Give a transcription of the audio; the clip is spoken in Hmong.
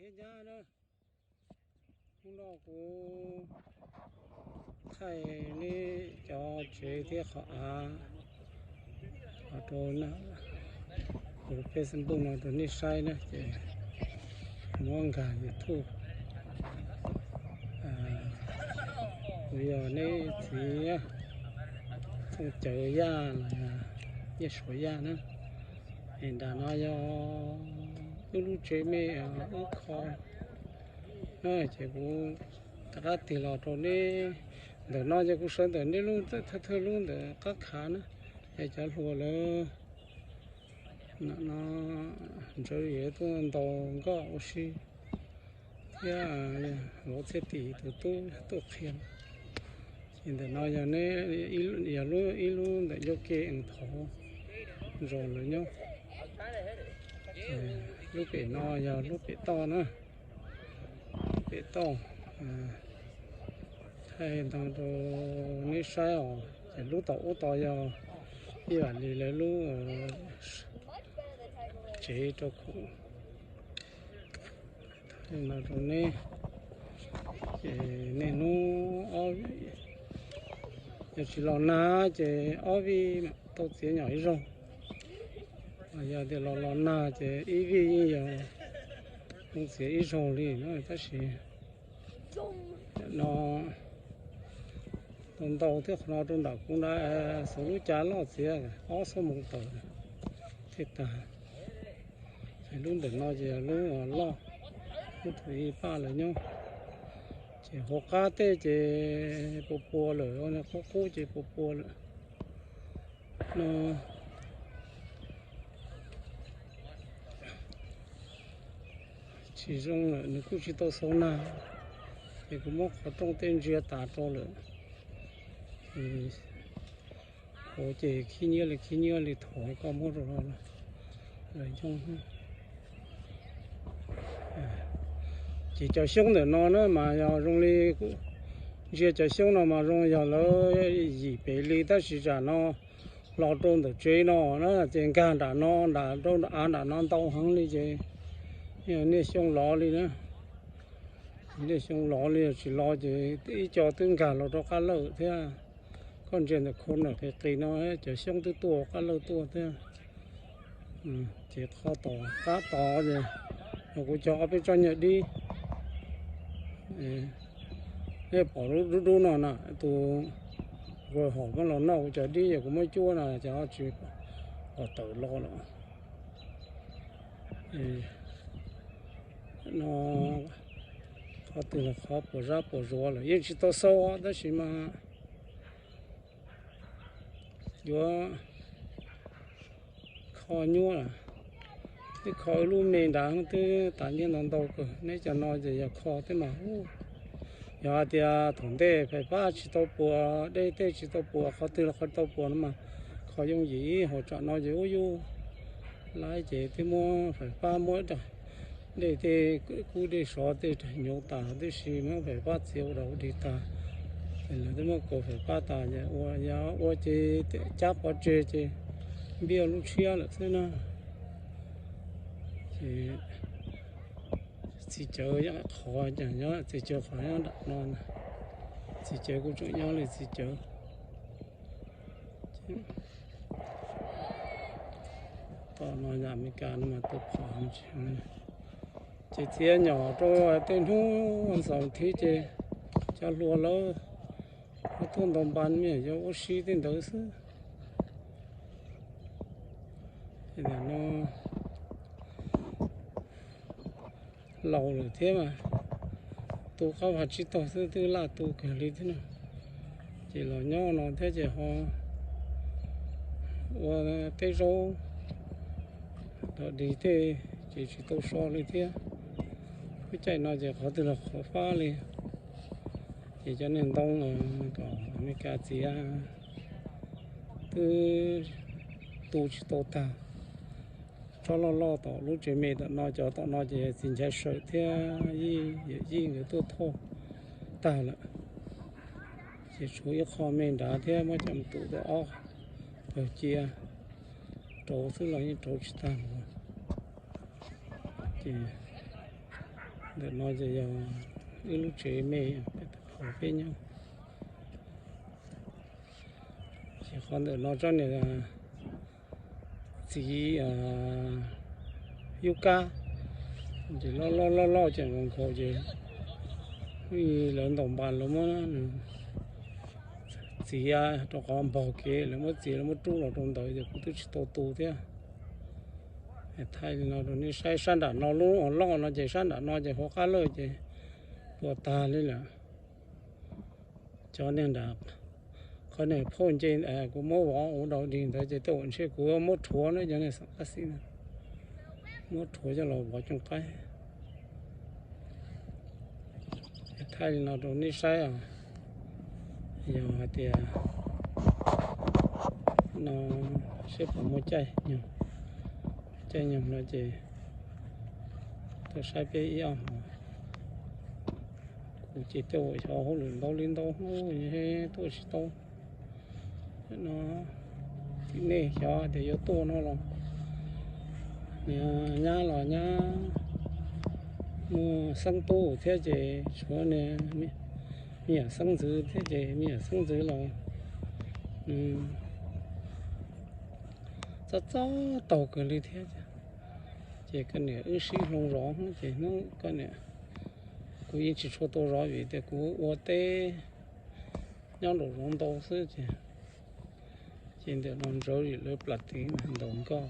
Thiab nyab na, hnub no kuv thaij neb cov tsev thiab qhov av rau Facebook no rau nej saib na, ces muab nkag YouTube. Kuv yog neb txiv Txooj Cawv Yaj los yog Yaj Suav Yaj na. Es nram no yog wb lub tsev me wb kho na, ces kuv rov qab tig los rau neb. Ntawm no ces kuv sawv ntawm neb lub thawj thawj lub ntawm qab khav na, es cov hluas lawv no ntsawv yuav tuaj ntaus nkoj ua si thiab, lov txhiaj tim tus tub tuaj qhia. Ces ntawm no yog neb, yog lub ib lub ntawm ncauj ke thov zos lawv nyob. Lub pem no yog lub pem toj na, lub pem toj. Thaij ntau rau neb saib os, ces lub tom ub tod yog ib vam li lawv lub tsev rau khum. Thaij no rau neb, ces niaj hnub ob, yog tsis los nag ces ob vij tau txiav nyom ib zaug, yog tias los los nag ces ib vij yeej yog txiav ib zaug li na, tab sis no tau ntau thiab. Qhov no rau nram kuv nrad, xuv lub cav loj txiav ob xuab moos tawm thiaj tag. Ces lub ntawm no ces yog lub loj, lub thaum ub pab lawv nyob. Ces hauv qab tej ces puas puas lawm, qub qub ces puas puas lawm no. Tsis zoo lawm, nws kuj tsis tau xaus nag, ces kuv muab qhov rooj tej ntsia tas rau lawm. Hauv ces khib nyiab li khib nyiab li, thaum koj muab rau lawv yoog. Ces cov xyoob ntawm no na mas yog zoo li, ntsia cov xyoob no mas zoo yog lawv yim pem li, tab sis tsam no los rau ntawm tsev no na ces nkag nram no, nram rau av nram no ntau heev li ces niaj xyoo lov li na. Niaj xyoo lov li, tsis lov ces ib co twb nkag los rau qab lawj thiab. Koj ntsia ntawm khau nawm qis qis no cov xyoob twb tuaj qab lawj tuaj thiab. Ces qhov tom qab tod ces yog kuv cog ob peb tsob nyuag dib. Nej pom dub dub no na, tus hom muab los noj kuv cov dib, yog kuv muab cuab no ces tsis pom tawm los lawm. No qhov twg los qhov puas zab puas zuav lawm, yeej tsis tau xaus tab sis mas yuav kho nyuaj. Twb kho ib lub me nrad twb tas nyiaj ntau ntau kawg, neb cov no ces yog kho thiab mas, yog hais tias thaum ntej fais fab tsis tau puas, dej tej tsis tau puas, qhov twg los qhov tau puas no mas kho yooj yim, hos tsam no ces ub yuj laib ces twb muab fais fab muab dej tej kub dej sov tej rag nyuv tas tib si muab fais fab txiav ua dog ua dig tag, ces lawv twb muab kaus fais fab tas ces ua, yog ua ces cab pov tseg ces npiaj lub tshiab lawm xwb na. Ces txiv cawv qhov, nyob txiv cawv qhov nyob nram no, txiv cawv kuj tseem nyob li txiv cawv. Tom no yam Amelikas no mas tus phom heev tsis heev. Ces txiav nyom rau tej hnub xaus thiab ces cov hluas lawv tuaj ntaus npas, yog ua si tej ntawd xwb. No laus lawm thiab mas, tu qab vag tsib taug xwb twb laj tu kawg li thiab no. Ces los nyob no thiab ces ho ua teb zaub, dog dig tej ces tsis tau so li thiab. Lub caij no ces qhov twg los qhov fab li. Ces cov niag ntoo kom Amelikas txiav twb tu tsis tau tag. Tsob loj loj tom lub tsev me tom no, cov tom no ces txiv Nchaiv Sawm thiab yawm yij nkawd tuaj thauj tag lawm. Ces tshuav ib qho me nrad thiab muab cov mus tus tau ob pawg cia rauv xwb los yeej rauv tsis tag. Ces Ntawm no ces yog wb lub tsev me, peb nyob. Ces qhov ntawm no tsob niag txiv yub kab, ces loj loj loj loj ces nkaus nkaus ces lawv ntaus npas lawv muab txiav rau qhov npog kev, lawv muab txiav lawv muab rub los rau ntawd ces kuv twb tsis tau tu thiab. Thaij li no rau nej saib, sab nram no lub loj no ces sab nram no ces hauv qab lawj ces tua tag li lawm. Cov niag nram, qhov niag phauj nce kuv muab vov ua dog dig ntawd ces tej zaum ntshe kuv muab rhuav na, cov niag xam qab xib na, muab rhuav coj los vov cooj qaib. Thaij li no rau nej saib os. Yog hais tias no seb puas muaj caij nyoog, caij nyoog no ces tuaj saib peb ib ob hmos. Kuv ces tej zaum xyov hauj lwm ntau li ntau, tuaj tsis tau. No tim nej xyov tias yuav tuaj no los, nyab los nyab muaj xeeb tub thiab ces tshuav me nyuam xeeb ntxwv thiab ces me nyuam xeeb ntxwv los txob txob taug kawg li thiab. Ces koj niam wb sib hloov zov ces hnub koj niam, kuv yeej tsis tshua tau zov vim tias kuv ua teb nyob nraum zoov ntau xwb ces, ces ntawm no ntawd lawv plam tiv ntaus nkoj.